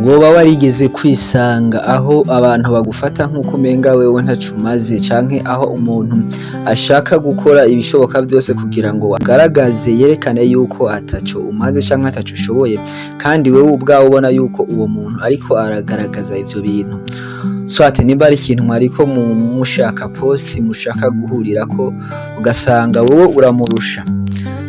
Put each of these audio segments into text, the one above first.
Woba warigeze kwisanga aho abantu bagufata nk'uko umenga wewe ntaco umaze, canke aho umuntu ashaka gukora ibishoboka vyose kugira ngo agaragaze, yerekane yuko ataco umaze canke ataco ushoboye, kandi wewe ubwawe ubona yuko uwo muntu ariko aragaragaza ivyo bintu? Soit nimba ari ikintu mwariko mushaka post mushaka guhurirako, ugasanga wowe uramurusha,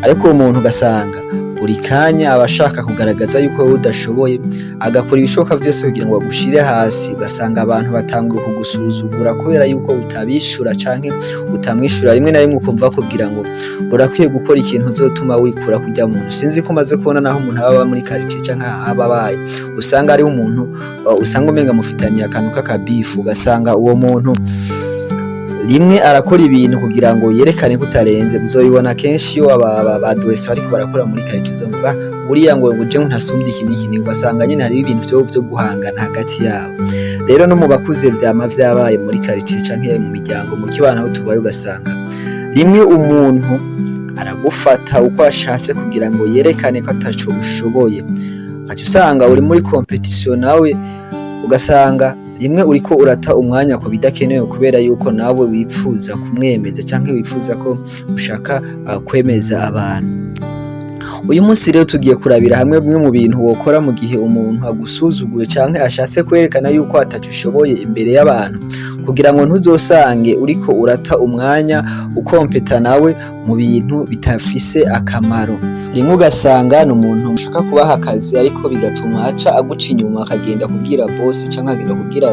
ariko uwo muntu ugasanga buri kanya aba ashaka kugaragaza yuko wowe udashoboye, agakora ibishoboka vyose kugira ngo agushire hasi, ugasanga abantu batanguye kugusuzugura kubera yuko utabishura canke utamwishura. Rimwe na rimwe ukumva bakubwira ngo urakwiye gukora ikintu uzotuma wikura kurya muntu. Sinzi ko umaze kubona naho umuntu aba muri quartier canke aho abaye, usanga hariho umuntu usanga umenga mufitaniye akantu k'akabifu, ugasanga uwo muntu rimwe arakora ibintu kugira ngo yerekane ko utarenze. Uzobibona kenshi iyo aba adolescents bariko barakora muri quartier, uzumva uriya ngo je ntasumbye iki n'iki, ugasanga nyene hariho ibintu vyo guhangana hagati yabo. Rero no mu bakuze vyama vyabaye muri quartier canke mu miryango, mu kibano aho tubaye, ugasanga rimwe umuntu aragufata uko ashatse kugira ngo yerekane ko ataco ushoboye, ugaca usanga uri muri compétition nawe, ugasanga rimwe uriko urata umwanya ku bidakenewe kubera yuko nawe wipfuza kumwemeza canke wipfuza ko ushaka kwemeza abantu. Uyu munsi rero tugiye kurabira hamwe bimwe mu bintu wokora mu gihe umuntu agusuzuguye canke ashatse kwerekana yuko ataco ushoboye imbere y'abantu, kugira ngo ntuzosange uriko urata umwanya ukompeta nawe mu bintu bitafise akamaro. Rimwe ugasanga ni umuntu ushaka kubaha akazi, ariko bigatuma aca aguca inyuma, akagenda kubwira boss canke akagenda kubwira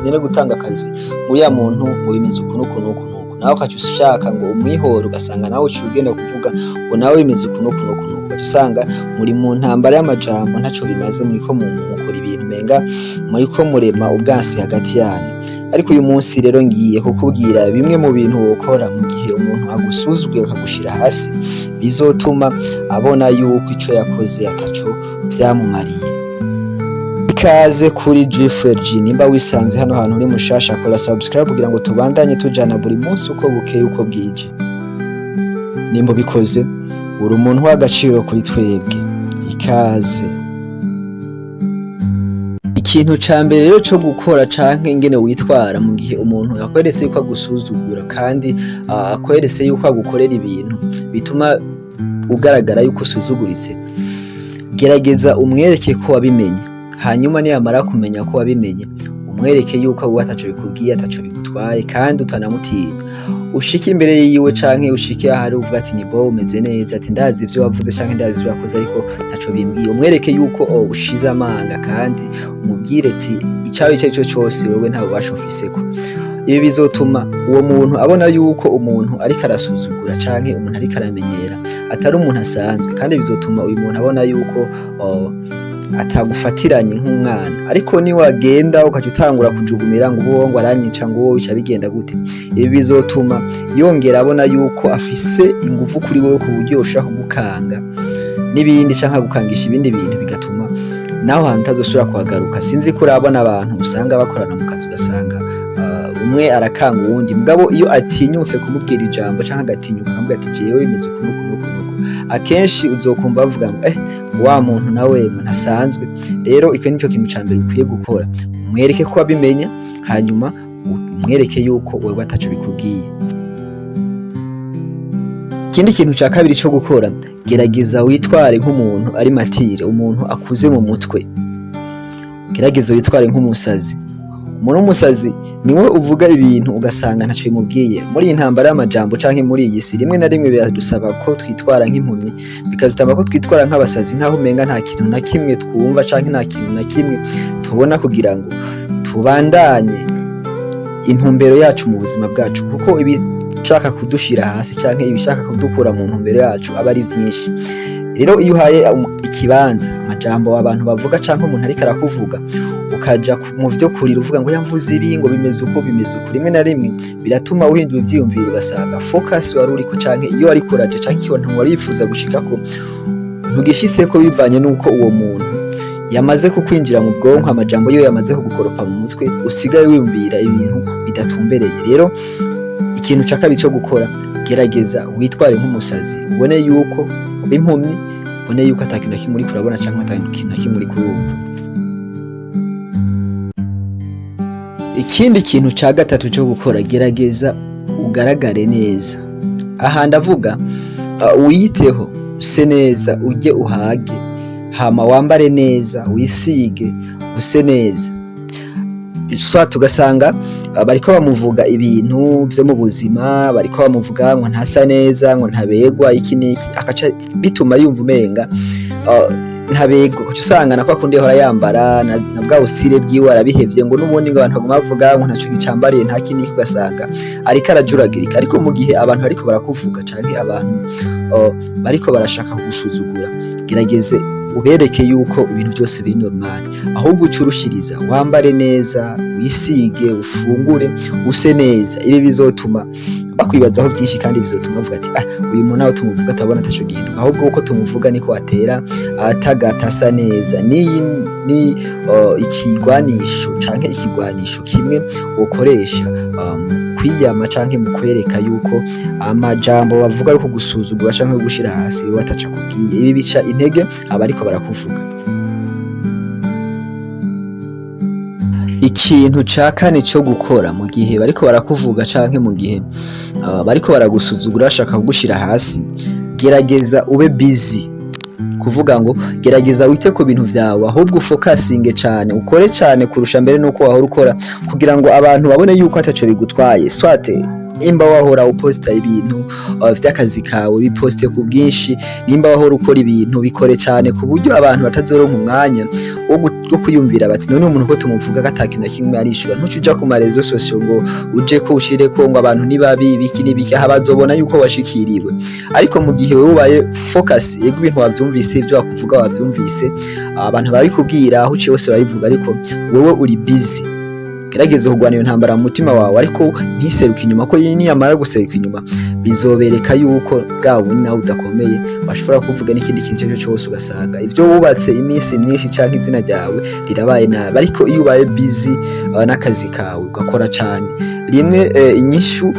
nyene gutanga akazi, uriya muntu ngo bimeze uku n'uku n'uku n'uku, nawe ukaca ushaka ngo umwihore, ugasanga nawe uciye ugenda kuvuga ngo nawe bimeze uku n'uku n'uku n'uku, ugaca usanga muri mu ntambara y'amajambo ntaco bimaze, muriko mukora ibintu umenga muriko murema ubwansi hagati yanyu. Ariko uyu munsi rero ngiye kukubwira bimwe mu bintu wokora mu gihe umuntu agusuzuguye akagushira hasi, bizotuma abona yuko ico yakoze ataco vyamumariye. Ikaze kuri G4G. Nimba wisanze hano hantu uri mushasha, kora subscribe kugira ngo tubandanye tujana buri munsi uko bukeye uko bwije. Nimba ubikoze, uri umuntu w'agaciro kuri twebwe. Ikaze. Ikintu ca mbere rero co gukora canke ingene witwara mu gihe umuntu akweretse yuko agusuzugura kandi akweretse yuko agukorera ibintu bituma ugaragara yuko usuzuguritse, gerageza umwereke ko wabimenye. Hanyuma niyamara kumenya ko wabimenye, umwereke yuko wowe ataco bikubwiye, ataco bigutwaye, kandi utanamutinya. Ushike imbere yiwe canke ushike ahari, uvuga ati: "Ni bo, umeze neza?" Ati: "Ndazi ivyo wavuze canke ndazi ivyo wakoze, ariko ntaco bimbwiye." Umwereke yuko ushize amanga, kandi umubwire ati icaba ico arico cose wewe nta bubasha ufiseko. Ibi bizotuma uwo muntu abona yuko umuntu ariko arasuzugura canke umuntu ariko aramenyera atari umuntu asanzwe, kandi bizotuma uyu muntu abona yuko atagufatiranye nk'umwana. Ariko niwagenda ukaca utangura kujugumira ngo uwo ngo aranyica, ngo uwo bica bigenda gute, ibi bizotuma yongera abona yuko afise inguvu kuri wowe, ku buryo ushobora kugukanga n'ibindi canke agukangisha ibindi bintu, bigatuma naho hantu utazosubira kuhagaruka. Sinzi ko urabona abantu usanga bakorana mu kazi, ugasanga umwe arakanga uwundi, mugabo iyo atinyutse kumubwira ijambo canke agatinyuka akamubwira ati: "Jewe bimeze uku n'uku n'uku n'uku", akenshi uzokumva bavuga ngo: "Eh, wa muntu nawe ntasanzwe." Rero icyo nico kintu ca mbere ukwiye gukora: umwereke ko wabimenya, hanyuma umwereke yuko wewe ataco bikubwiye. Ikindi kintu ca kabiri co gukora, gerageza witware nk'umuntu ari mature, umuntu akuze mu mutwe. Gerageza witware nk'umusazi. Umuntu w'umusazi niwe uvuga ibintu ugasanga ntaco bimubwiye. Muri iyi ntambara y'amajambo canke muri iyi si, rimwe na rimwe biradusaba ko twitwara nk'impumyi, bikadusaba ko twitwara nk'abasazi, nk'aho umenga nta kintu na kimwe twumva canke nta kintu na kimwe tubona, kugira ngo tubandanye intumbero yacu mu buzima bwacu, kuko ibishaka kudushira hasi canke ibishaka kudukura mu ntumbero yacu aba ari vyinshi. Rero iyo uhaye ikibanza amajambo abantu bavuga canke umuntu ariko arakuvuga, ukaja mu vyo kurira uvuga ngo yamvuze ibi, ngo bimeze uko, bimeze uko, rimwe na rimwe biratuma uhindura ivyiyumviro, ugasanga focus wari uriko canke iyo wariko uraja canke ikintu wari wifuza gushikako ntugishitseko, bivanye n'uko uwo muntu yamaze kukwinjira mu bwonko, amajambo yiwe yamaze kugukoropa mu mutwe, usigaye wiyumvira ibintu bidatumbereye. Rero ikintu ca kabiri co gukora, gerageza witware nk'umusazi, ubone yuko uba impumyi, ubone yuko ata kintu na kimwe uriko urabona canke ata kintu na kimwe uriko urumva. Ikindi kintu ca gatatu co gukora, gerageza ugaragare neza. Aha ndavuga wiyiteho, use neza, urye uhage, hama wambare neza, wisige, use neza. Soit ugasanga bariko bamuvuga ibintu vyo mu buzima, bariko bamuvuga ngo ntasa neza, ngo ntabegwa, iki n'iki, akaca bituma yumva umenga ntabegwa. Ugaca usanga na kwa kundi yahora yambara na bwa bu style bwiwe arabihevye, ngo n'ubundi ngo abantu baguma bavuga ngo ntaco gicambariye, nta kiniki, ugasanga ariko arajuragirika. Ariko mu gihe abantu bariko barakuvuga canke abantu bariko barashaka kugusuzugura, gerageze ubereke yuko ibintu byose biri normal, ahubwo uce urushiriza, wambare neza, wisige, ufungure, use neza. Ibi bizotuma bakwibazaho byinshi kandi bizotuma bavuga ati: "Ah, uyu muntu aho tumuvuga atabona ataco gihinduka, ahubwo uko tumuvuga niko atera atagata, asa neza." Niyi ni ikigwanisho canke ikigwanisho kimwe ukoresha mu kwiyama canke mu kwereka yuko amajambo bavuga yo kugusuzugura canke yo gushira hasi wewe ataco akubwiye. Ibi bica intege abariko barakuvuga. Ikintu ca kane co gukora mu gihe bariko barakuvuga canke mu gihe bariko baragusuzugura, bashaka kugushira hasi, gerageza ube busy. Kuvuga ngo gerageza wite ku bintu vyawe, ahubwo ufokasinge cane, ukore cane kurusha mbere nuko wahora ukora, kugira ngo abantu babone yuko ataco bigutwaye. Soit nimba wahora uposta ibintu vy'akazi kawe, biposte ku bwinshi. Nimba wahora ukora ibintu, bikore cane ku buryo abantu batazoronka umwanya wo kwiyumvira bati: "None umuntu ko tumuvuga ko ata kintu na kimwe arishura?" Ntuce uja ku ma réseaux sociaux ngo uje ko ushireko ngo abantu ni babi, ibiki n'ibiki, aha bazobona yuko washikiriwe. Ariko mu gihe wewe ubaye focus, yego, ibintu wavyumvise, ibyo bakuvuga wavyumvise, abantu barabikubwira, aho uciye hose barabivuga, ariko wewe uri busy. Gerageza kurwana iyo ntambara mu mutima wawe, ariko ntiseruke inyuma, ko niyamara guseruka inyuma bizobereka yuko bwa bundi nawe udakomeye, bashobora kuvuga n'ikindi kintu icyo ari cyo cyose, ugasanga ibyo wubatse iminsi myinshi canke izina ryawe rirabaye nabi. Ariko iyo ubaye busy n'akazi kawe, ugakora cane, rimwe inyishu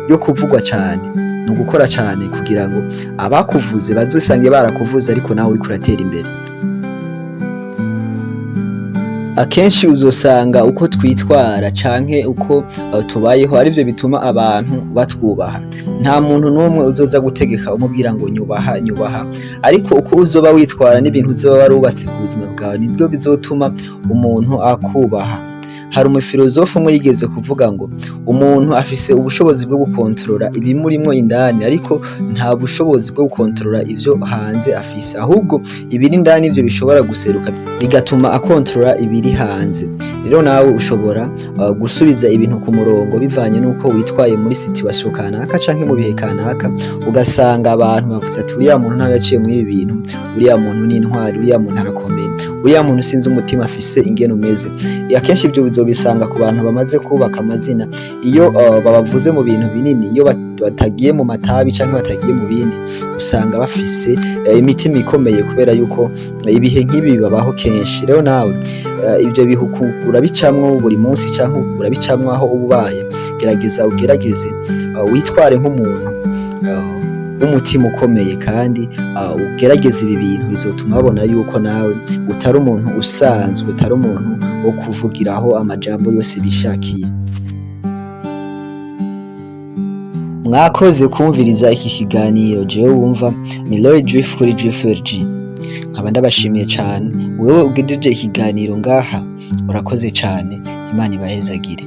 yo kuvugwa cane ni ugukora cane, kugira ngo abakuvuze bazosange barakuvuze ariko nawe uriko uratera imbere. Akenshi uzosanga uko twitwara canke uko tubayeho arivyo bituma abantu batwubaha. Nta muntu n'umwe uzoza gutegeka umubwira ngo: "Nyubaha, nyubaha." Ariko uko uzoba witwara n'ibintu uzoba warubatse ku buzima bwawe nibwo bizotuma umuntu akubaha. Hari umufilozofe umwe yigeze kuvuga ngo umuntu afise ubushobozi bwo gukontorora ibimurimwo indani, ariko nta bushobozi bwo gukontorora ivyo hanze afise, ahubwo ibiri indani ivyo bishobora guseruka bigatuma akontorora ibiri hanze. Rero nawe ushobora gusubiza ibintu ku murongo bivanye n'uko witwaye muri situation kanaka canke mu bihe kanaka, ugasanga abantu bavuze ati: "Uriya muntu ntawe yaciye muri ibi bintu, uriya muntu ni intwari, uriya muntu arakomeye, uriya muntu sinzi umutima afise ingene umeze." Akenshi ibyo bizobisanga ku bantu bamaze kubaka amazina. Iyo babavuze mu bintu binini, iyo batagiye mu matabi canke batagiye mu bindi, usanga bafise imitima ikomeye, kubera yuko ibihe nk'ibi bibabaho kenshi. Rero nawe ibyo bihe urabicamwo buri munsi canke urabicamwo aho uba ubaye, gerageza ugerageze witware nk'umuntu w'umutima ukomeye, kandi ugerageze ibi bintu bizotuma babona yuko nawe utari umuntu usanzwe, utari umuntu wo kuvugiraho amajambo yose bishakiye. Mwakoze kumviriza iki kiganiro. Jewe wumva ni Roy Drift kuri Drift LG, nkaba ndabashimiye cane. Wewe ugejeje ikiganiro ngaha, urakoze cane. Imana ibahezagire.